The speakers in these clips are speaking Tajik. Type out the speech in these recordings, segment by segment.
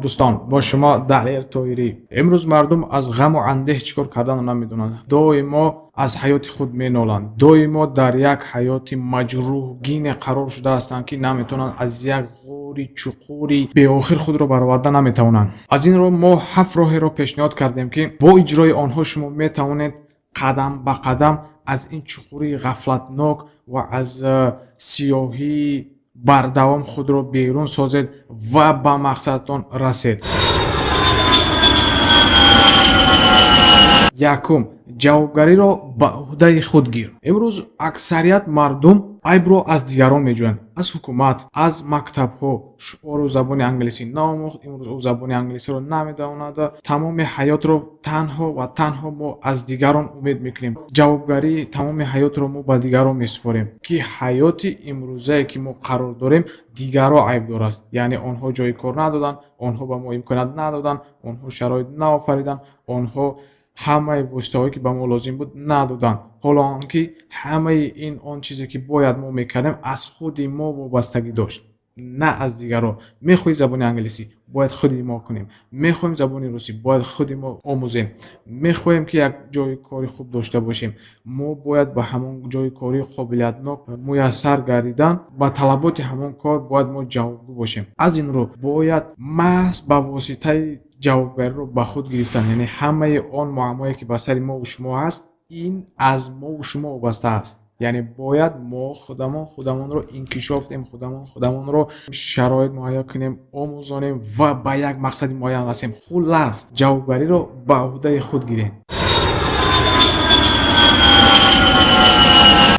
Дӯстон, бо шумо Далер Тоирӣ. Имрӯз мардум аз ғаму андеҳ чӣ кор карданро намедонанд. Доимо аз ҳаёти худ меноланд. Доимо дар як ҳаёти маҷрӯҳгине қарор шуда ҳастанд, ки наметавонанд аз як ғори чуқури беохир худро бароварда наметавонанд. Аз ин рӯ мо ҳафт роҳеро пешниҳод кардем, ки бо иҷрои онҳо шумо метавонед қадам ба қадам аз ин чуқурии ғафлатнок ва аз сиёҳии бардавом худро берун созед ва ба мақсадтон расед. Якум, ҷавобгариро ба ӯҳдаи худ гир. Имрӯз аксарият мардум айбро аз дигарон меҷӯянд, аз ҳукумат, аз мактабҳо. Шуоро забони англисӣ наомӯхт, имрӯз ӯ забони англисиро намедонад. Тамоми ҳаётро танҳо ва танҳо мо аз дигарон умед мекунем. Ҷавобгарии тамоми ҳаётро мо ба дигарон месупорем, ки ҳаёти имрӯзае, ки мо қарор дорем, дигарро айбдор аст. Яъне онҳо ҷои кор надоданд, онҳо ба мо имконият надоданд, онҳо шароит наофариданд, онҳо ҳамаи воситаҳое, ки ба мо лозим буд, надоданд. Ҳоло он ки ҳамаи ин он чизе, ки бояд мо мекардем, аз худи мо вобастагӣ дошт, на аз дигарро. Мехоҳӣ забони англисӣ, бояд худи мо кунем. Мехоҳем забони русӣ, бояд худи мо омӯзем. Мехоҳем, ки як ҷои кори хуб дошта бошем, мо бояд ба ҳамон ҷои кори қобилиятнок муяссар гардидан, ба талаботи ҳамон кор бояд мо ҷавобгӯ бошем. Аз ин рӯ бояд маҳз ба воситаи ҷавобгариро ба худ гирифтан, яъне ҳамаи он муаммое, ки ба сари мову шумо ҳаст, ин аз мову шумо вобаста аст. Яъне бояд мо худамон худамонро инкишоф диҳем, худамон худамонро шароит муҳайё кунем, омӯзонем ва ба як мақсади муайян расем. Хуллас, ҷавобгариро ба ӯҳдаи худ гирем.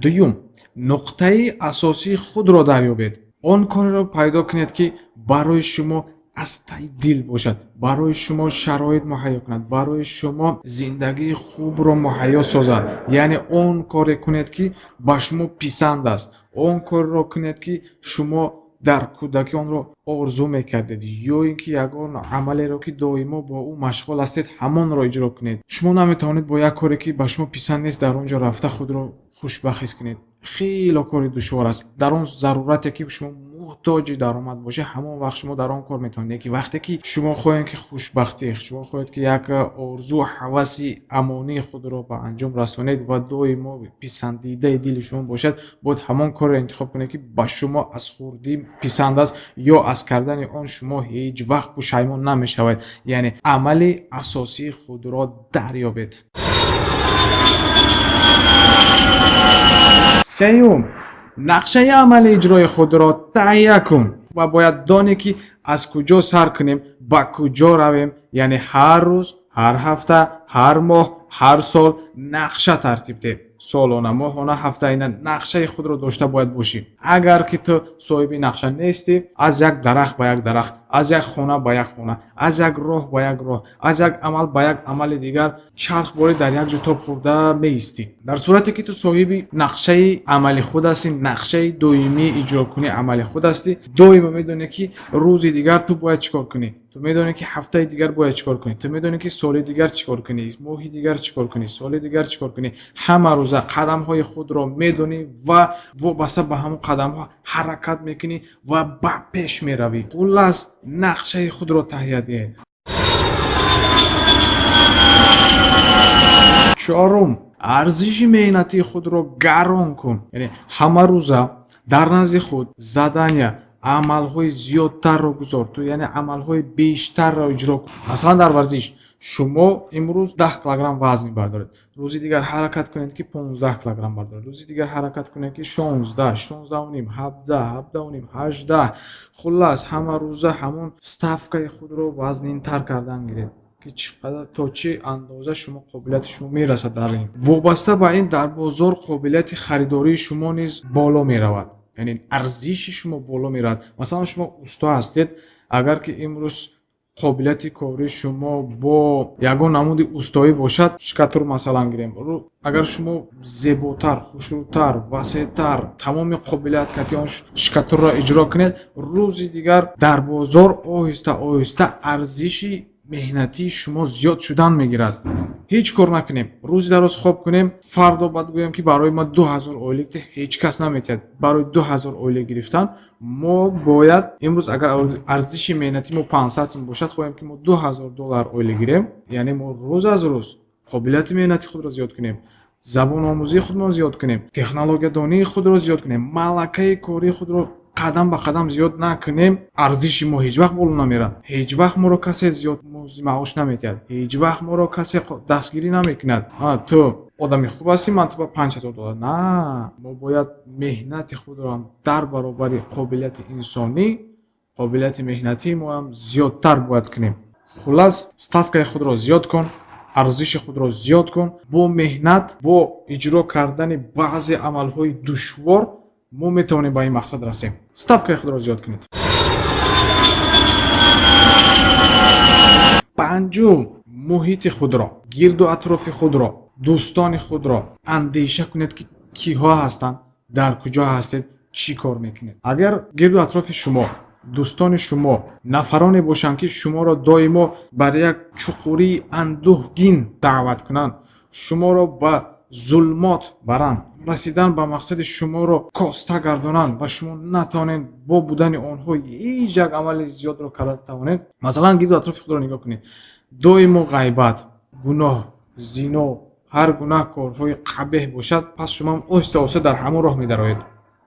Дуюм, нуқтаи асосии худро дарёбед. Он кореро пайдо кунед, ки барои шумо аз таи дил бошад, барои шумо шароит муҳайё кунад, барои шумо зиндагии хубро муҳайё созад. Яъне он коре кунед, ки ба шумо писанд аст. Он корро кунед, ки шумо дар кӯдакӣ онро орзу мекардед, ё ин ки ягон амалеро, ки доимо бо ӯ машғул ҳастед, ҳамонро иҷро кунед. Шумо наметавонед бо як коре, ки ба шумо писанд нест, дар он ҷо рафта худро хушбахт ҳис кунед. Хело кори душвор аст. Дар он зарурате, ки шумо муҳтоҷи даромад бошед, ҳамон вақт шумо дар он кор метавонед. Лекин вақте ки шумо хоҳед, ки хушбахтӣ, шумо хоҳед, ки як орзу ҳаваси амонии худро ба анҷом расонед ва доимо писандидаи дили шумо бошад, бояд ҳамон корро интихоб кунед, ки ба шумо аз хурдӣ писанд аст ё аз кардани он шумо ҳеҷ вақт пушаймон намешавед. Яъне амали асосии худро дарёбед. Сеюм, нақшаи амали иҷрои худро таҳия кун ва бояд донӣ, ки аз куҷо сар кунем, ба куҷо равем. Яъне ҳар рӯз, ҳар ҳафта, ҳар моҳ, ҳар сол нақша тартиб деҳ. Солона, моҳона, ҳафтаина нақшаи худро дошта бояд бошӣ. Агар ки ту соҳиби нақша нестӣ, аз як дарахт ба як дарахт, аз як хона ба як хона, аз як роҳ ба як роҳ, аз як амал ба як амали дигар чархборӣ дар як ҷо тоб хӯрда меистӣ. Дар сурате ки ту соҳиби нақшаи амали худ ҳастӣ, нақшаи доимии иҷрокунии амали худ ҳастӣ, доимо медонӣ, ки рӯзи дигар ту бояд чӣ кор кунӣ, ту медонӣ, ки ҳафтаи дигар бояд чӣ кор кунӣ, ту медонӣ, ки соли дигар чӣ кор кунӣ, моҳи дигар чӣ кор кунӣ, соли дигар чӣ кор кунӣ. Ҳама рӯза қадамҳои худро медонӣ ва вобаста ба ҳамон қадамҳо ҳаракат мекунӣ ва ба пеш меравӣ. Хуллас, нақшаи худро таҳия диҳед. Чорум, арзиши меҳнатии худро гарон кун. Яъне ҳама рӯза дар назди худ задания, амалҳои зиёдтарро гузор. Ту яъне амалҳои бештарро иҷро кун. Масалан, дар варзиш шумо имрӯз 10 килограмм вазн мебардоред, рӯзи дигар ҳаракат кунед, ки 15 килограмм бардоред, рӯзи дигар ҳаракат кунед, ки 16, 16,5, 17, 17,5, 18. Хуллас, ҳама рӯза ҳамон ставкаи худро вазнинтар кардан гиред, ки чӣ қадар, то чӣ андоза шумо қобилияти шумо мерасад дар ин. Вобаста ба ин дар бозор қобилияти харидории шумо низ боло меравад, яъне арзиши шумо боло меравад. Масалан, шумо усто ҳастед. Агар ки имрӯз қобилияти кории шумо бо ягон намуди устоӣ бошад, штукатур масалан гирем, агар шумо зеботар, хушрӯтар, васеътар, тамоми қобилият кати он штукатурро иҷро кунед, рӯзи дигар дар бозор оҳиста оҳиста арзиши меҳнатии шумо зиёд шудан мегирад. Ҳеҷ кор накунем, рӯзи дароз хоб кунем, фардо баъд гӯем, ки барои ма 2000 ойлик, ҳеҷ кас наметиҳад. Барои 2000 ойлик гирифтан мо бояд имрӯз, агар арзиши меҳнати мо 500 сум бошад, хоҳем, ки мо 2000 доллар ойлик гирем, яъне мо рӯз аз рӯз қобилияти меҳнати худро зиёд кунем, забономӯзии худро зиёд кунем, технологиядонии худро зиёд кунем, малакаи кории худро қадам ба қадам зиёд накунем, арзиши мо ҳеҷ вақт боло намерад. Ҳеҷ вақт моро касе зиёд музди маош наметиҳад, ҳеҷ вақт моро касе дастгирӣ намекунад. Ту одами хуб ҳастӣ, ман ту ба 5000 доллар. На, мо бояд меҳнати худроам дар баробари қобилияти инсонӣ, қобилияти меҳнатии моам зиёдтар бояд кунем. Хуллас, ставкаи худро зиёд кун, арзиши худро зиёд кун. Бо меҳнат, бо иҷро кардани баъзе амалҳои душвор мо метавонем ба ин мақсад расем. Ставкаи худро зиёд кунед. Панҷум, муҳити худро, гирду атрофи худро, дӯстони худро андеша кунед, ки киҳо ҳастанд, дар куҷо ҳастед, чӣ кор мекунед. Агар гирду атрофи шумо, дӯстони шумо нафароне бошанд, ки шуморо доимо бар як чуқурии андӯҳгин даъват кунанд, шуморо ба зулмот баранд, расидан ба мақсади шуморо коста гардонанд ва шумо натавонед бо будани онҳо ҳеҷ як амали зиёдро карда тавонед. Масалан, гирду атрофи худро нигоҳ кунед: доимо ғайбат, гуноҳ, зино, ҳар гуна корҳои қабеҳ бошад, пас шумоам оҳиста оҳиста дар ҳамон роҳ медароед.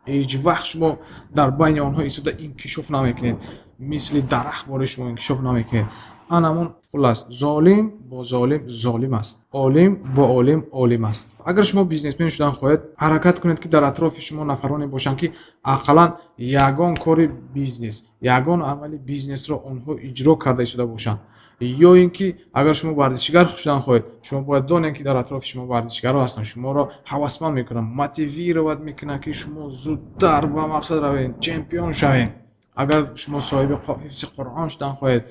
Ҳеҷ вақт шумо дар байни онҳо истода инкишоф намекунед, мисли дарахт бораи шумо инкишоф намекунед. Анамон. Хуллас, золим бо золим золим аст, олим бо олим олим аст. Агар шумо бизнесмен шудан хоҳед, ҳаракат кунед, ки дар атрофи шумо нафароне бошанд, ки ақаллан ягон кори бизнес, ягон амали бизнесро онҳо иҷро карда истода бошанд. Ё ин ки агар шумо варзишгар шудан хоҳед, шумо бояд донед, ки дар атрофи шумо варзишгарҳо ҳастанд, шуморо ҳавасманд мекунанд, мотивировать мекунанд, ки шумо зудтар ба мақсад равед, чемпион шавед. Агар шумо соҳиби ҳифзи Қуръон шудан хоҳед,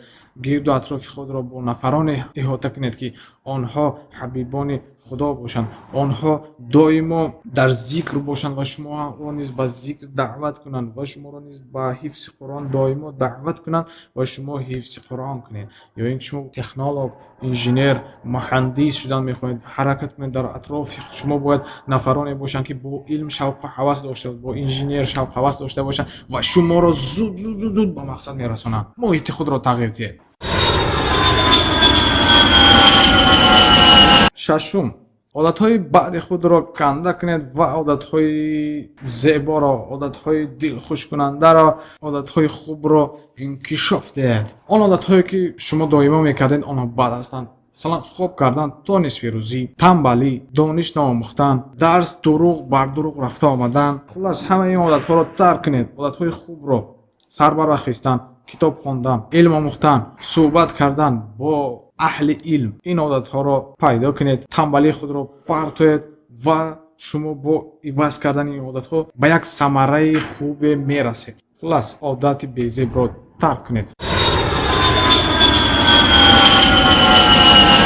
гирду атрофи худро бо нафароне иҳота кунед, ки онҳо ҳабибони Худо бошанд, онҳо доимо дар зикр бошанд ва шуморо низ ба зикр даъват кунанд ва шуморо низ ба ҳифзи Қуръон доимо даъват кунанд ва шумо ҳифзи Қуръон кунед. Ё ин ки шумо технолог, инженер, муҳандис шудан мехоҳед, ҳаракат кунед, дар атрофи шумо бояд нафароне бошанд, ки бо илм шавқу ҳавас дошта, бо инженер шавқу ҳавас дошта бошанд ва шуморо зуд, зуд, зуд, зуд ба мақсад мерасонанд. Муҳити худро тағйир диҳед. Шашум, одатҳои баъди худро канда кунед ва одатҳои зеборо, одатҳои дилхушкунандаро, одатҳои хубро инкишоф диҳед. Он одатҳое, ки шумо доимо мекардед, онҳо бад ҳастанд. Масалан, хоб кардан то нисфи рӯзӣ, тамбалӣ, дониш наомӯхтан, дарс дурӯғ бар дурӯғ рафта омадан. Хуллас, ҳамаи ин одатҳоро тарк кунед. Одатҳои хубро: сар барвақт китоб хондан, илм омӯхтан, суҳбат кардан бо аҳли илм, ин одатҳоро пайдо кунед. Тамбалии худро партоед ва шумо бо иваз кардани ин одатҳо ба як самараи хубе мерасед. Хуллас, одати безебро тарк кунед.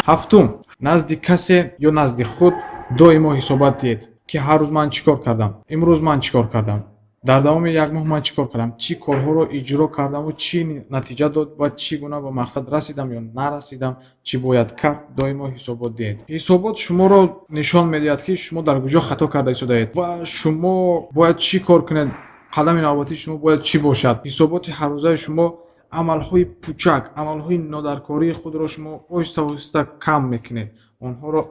Ҳафтум, назди касе ё назди худ доимо ҳисобат диҳед, ки ҳар рӯз ман чӣ кор кардам, имрӯз ман чӣ кор кардам, дар давоми як моҳ ман чӣ кор кардам, чӣ корҳоро иҷро кардаму чӣ натиҷа дод ва чӣ гуна ба мақсад расидам ё нарасидам, чӣ бояд кард. Доимо ҳисобот диҳед. Ҳисобот шуморо нишон медиҳад, ки шумо дар куҷо хато карда истодаед ва шумо бояд чӣ кор кунед, қадами навбатии шумо бояд чӣ бошад. Ҳисоботи ҳаррӯзаи шумо амалҳои пучак, амалҳои нодаркории худро шумо оҳиста оҳиста кам мекунед, онҳоро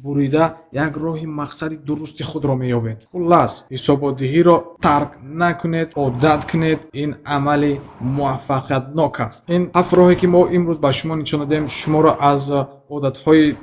бурида, як роҳи мақсади дурусти худро меёбед. Хуллас, ҳисоботдиҳиро тарк накунед, одат кунед. Ин амали муваффақиятнок аст. Ин ҳафт роҳе, ки мо имрӯз ба шумо нишон додем, шуморо аз одатҳои,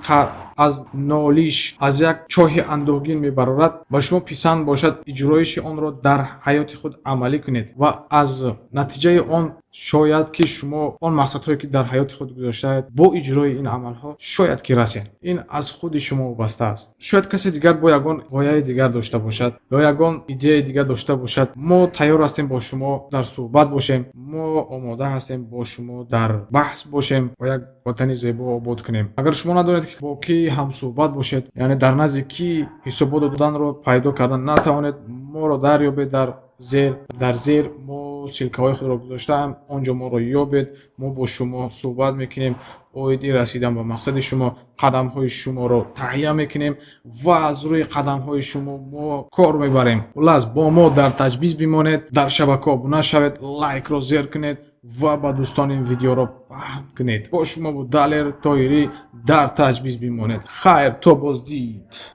аз нолиш, аз як чоҳи андӯҳгин мебарорад. Ба шумо писанд бошад, иҷроиши онро дар ҳаёти худ амалӣ кунед ва аз натиҷаи он шояд, ки шумо он мақсадҳое, ки дар ҳаёти худ гузоштаед, бо иҷрои ин амалҳо шояд, ки расед. Ин аз худи шумо вобаста аст. Шояд касе дигар бо ягон ғояи дигар дошта бошад ё ягон идеяи дигар дошта бошад. Мо тайёр ҳастем бо шумо дар суҳбат бошем, мо омода ҳастем бо шумо дар баҳс бошем ва як ватани зебо обод кунем. Агар шумо надонед, ки бо кӣ ҳамсуҳбат бошед, яъне дар назди кӣ ҳисобот доданро пайдо кардан натавонед, моро дарёбед дар Зер дар зер мо ссылкаҳои худро гузоштаам, он ҷо моро ёбед. Мо бо шумо суҳбат мекунем оиди расидан ба мақсади шумо, қадамҳои шуморо таҳия мекунем ва аз рӯи қадамҳои шумо мо кор мебарем. Хуллас, бо мо дар Таҷбиз бимонед, дар шабака обуна шавед, лайкро зер кунед ва ба дӯстон ин видеоро паҳн кунед. Бо шумо буд Далер Тоирӣ. Дар Таҷбиз бимонед. Хайр, то боздид.